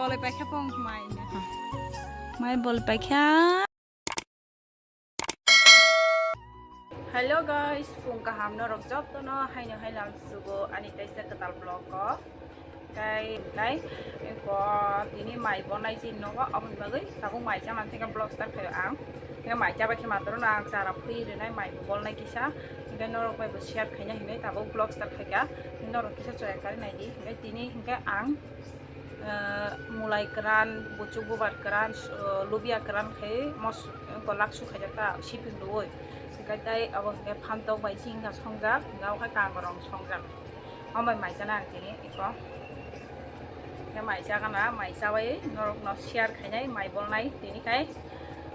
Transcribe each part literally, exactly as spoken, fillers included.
Bolai paikha pong mai. Mai bolai paikha. Hello guys, phung kaham norok jotono haino hai lam sugo ani kaisa kwtal vlog o. Kai, kai, ko tini mai bonai si nogo, aboni bagwi tabuk mai cha man thika vlog start khayo ang. Thika mai cha bai khe matoro no ang chara phui rinai mai bo bolnai kisa. Hingke norok bai bo share khaina hinwi tabuk vlog start khaika. Norok kisa choya kari nai di. Hingke tini hingke ang ah, mulai kwran, buchuk bubar kwran, ah, lubia kwran khe mos-, golak su khaijak ta siping rwui. Hwnkhe tei abo hwnkhe phantok bai jingga songjak, hwnkhe o khe kangrong songjak. Omo bai mai chana ang tini iko. Hwnkhe mai chagana, mai chabai norokno share khainai, mai bolnai tini khai.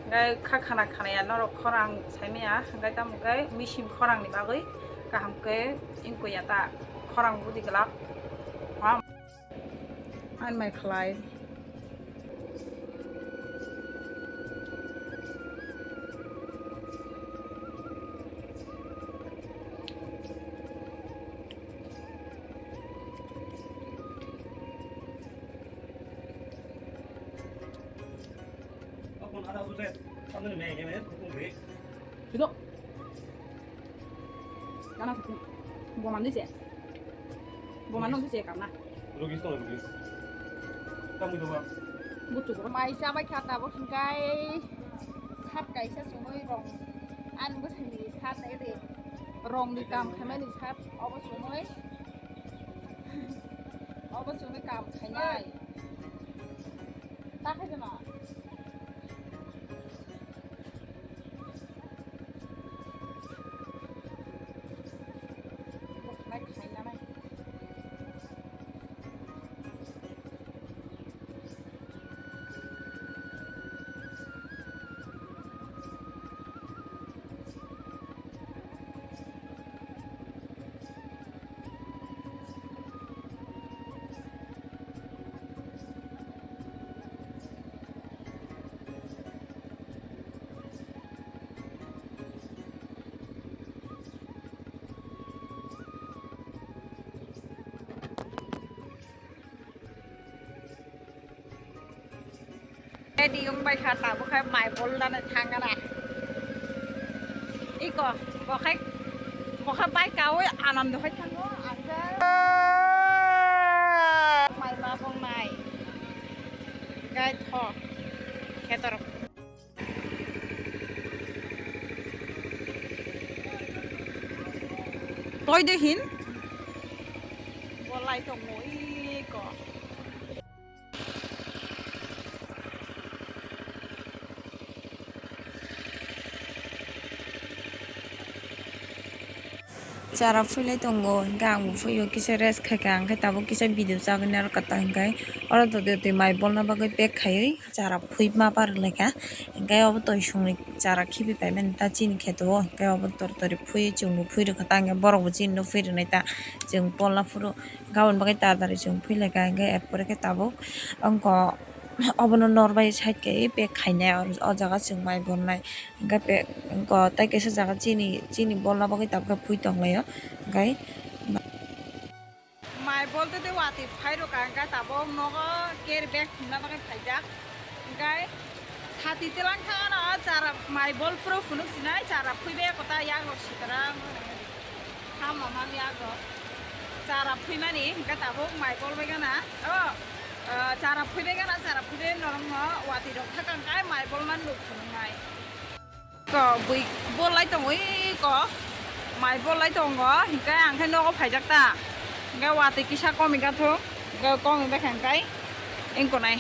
Hwnkhe kha khana khanaya norok khorang saimaya, hwnkhe tamo khe misim khorangni bagwi kaham khe wngkha ya ta khorang budi glak. Ani mai khlai. Sino? Kana sukun. Boman dise. Boman nung dise kana. Rugis tong rugis. Kamu coba. Bucu ko. Mai sabai khata bo hingkai. Sat kaisa sumoi rong. An bo sini sat na ede. Rong ni kam khamani sat obo sumoi. Obo sumoi kam khainai. Ta khai jana. Ready wng bai kha, tabuk khai mai bol dana thang gana. Iko, bo khai, bo khai bai kaui anando khai thango, acha. Mai ma bong nai. Gai tho. Khetor. Toi de hin. Bo lai tongo iko. Chara phuilai tongo, hingke ang bo phuio kisa rest khaika, hingke tabuk kisa video chagwi narwkha ta, hingke oro twi twi mai bolna bagwi pack khaiwi chara phui ma parwlaikha, hingke obo toisongni chara khibi paimani ta chini kheto o, hingke obo tor tori phui chwngbo phui rwkha ta, hingke borokbo chini no phui rwnai ta, chwng bolna phuru. Gabon bagwi taratari chwng phuilai kha, hingke er pore khe tabuk wngkha obono nor bai side khe pack khainai, o jaga chwng mai bonnai, hingke pack wngkha tei kaisa jaga chini, chini bolna bagwi tabukhe phui tonglaio, hingke. Mai bol tei watwi phai rwkha, hingke tabuk nogo carry bag himna bagwi phaijak, hingke sati twlang thangano chara mai bol phuru phunuk sinai, chara phui bai kota yak rok sitra. Tamo mami yago. Chara phuimani hingke tabuk mai bol bai gana. O, ah, chara phui bai gana, chara phui bai norokno watwi rok thakang kai mai bol man nuk phunuknai. Ko bui bol lai tongo, ui ko mai bol lai tongo, hingke ang khe nogo phaijak ta. Hingke watwi kisa komi gathok, hingke komi bai kha hingke wngko nai.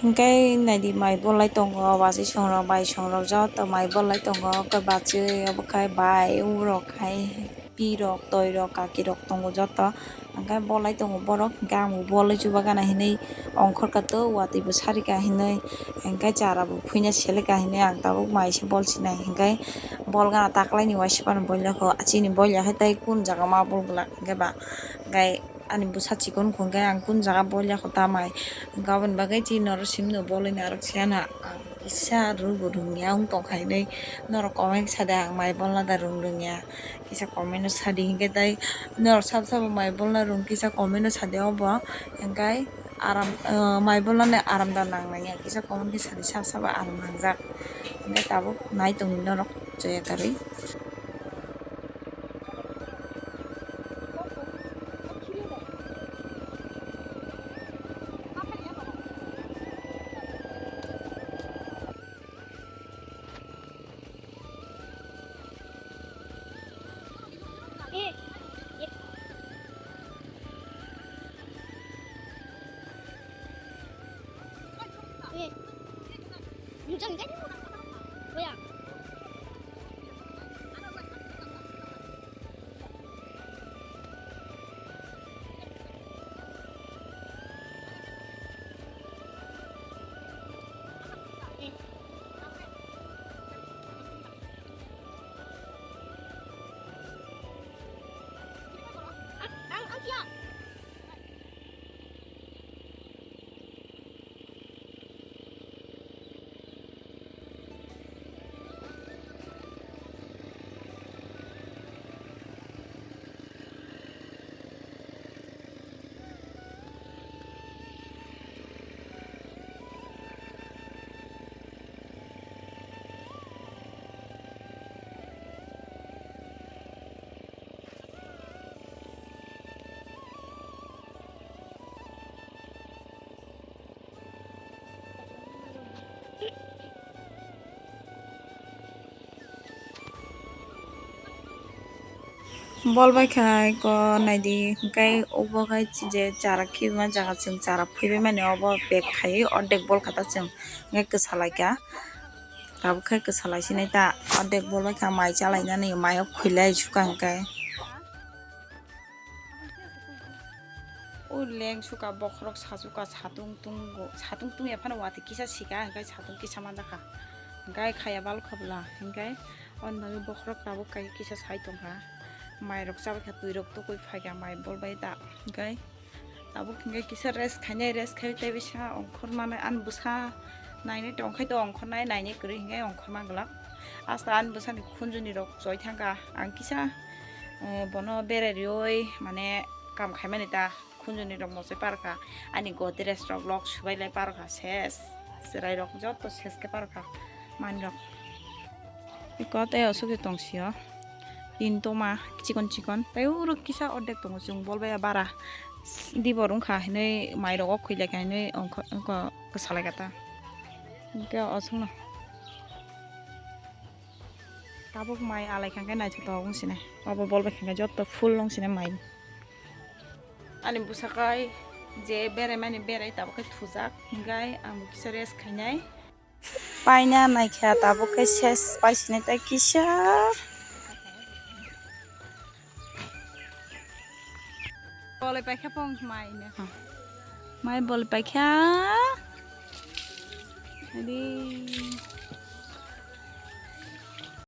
Hingke naidi mai bolai tongo, bachai songrok, bai songrok joto mai bolai tongo, hwnkhe bachai obo khai bai, umrok khai, pirok, toirok, kakirok tongo joto. Hingke bolai tongo borok, hingke ang bo bolai chuba gana hinui ongkhorkha to, watwi bo sarikha hinui, hingke chara bo phuina selekha hinui ang tabuk mai se bol sinai, hingke bol gana taklaini waisa phano boilakho, chini boilya hai tei kun jaga ma bol glak hingke ba, hingke. Ani bwsa chikon kho hwnkhe ang kun jaga bolya kho ta mai. Hwnkhe aboni bagwi chini norok simi no bolwi narwk se ano. Ang kisa rwgwrwng ya wng tongkha hinwi norok comment sa de, ang mai bolna da rwng rwng ya. Kisa comment no sa di hinkhe tai norok sabo sabo mai bolna rwng kisa comment no sa de obo. Hwnkhe Aram, ah, mai bolani aram da nang nangya, kisa comment khe sadi sab sabo aram nangjak. Hingke tabuk nai tongni norok joya karwi. Bol bai khai ko naidi, hingkai obo khai je chara khibima jaga, chwng chara phaibai mani obo bag khai ordek bol khata chwng hingkai kwsa lai kha. Tabuk khai kwsa lai sinai ta, ordek bol bai kha mai chalainani, mai o khwilai suka hingkai. O leng suka bokhorok sajuka satung tungo, satung tungya phano watwi kisa sika hingkai satung kisa manjakha. Hingkai khaya bal khabla hingkai. Oni bagwi bokhorok tabuk kai kisa sai tongkha. Mairok chabaikha, twirok tukui phaikha, mai bolbai ta. Hwnkhe tabuk hwnkhe kisa rest khainai, rest khai tei bisa ongkhor manai. Ani bwsa nainai tongkhai to ongkhornai, nainai kwrwi hwnkhe ongkhor manglak. Asta ani bwsani khunjuni rok choi thangkha. Ang kisa, eh, bono berai riui mane kam khaimani ta. Khunjuni rok mochai parkha, ani godrej rok lok subai lai parkha, ses, chwrai rok joto ses khe parkha manwi rok. Iko tei aswk se tong sio, tin toma chikon chikon, tei uro kisa ordek tongo, chwng bol bai ya bara dibor wngkha hinui mai rok o khwi lai kha hinui ongkho, ongkho kwsa lai kha ta, hwnkhe aswk no. Tabuk mai alai kha khe naithotok wng sinai. Obo bol bai kha khe joto full wng sinai mai. Ani bwsakai je berai mani berai tabuk khe thujak. Hingkai ang bo kisa rest khainai. Paina naikha tabuk khe ses pai sinai tei kisa. Bolai paikha pong mai no. Mai bolai paikha. Adi.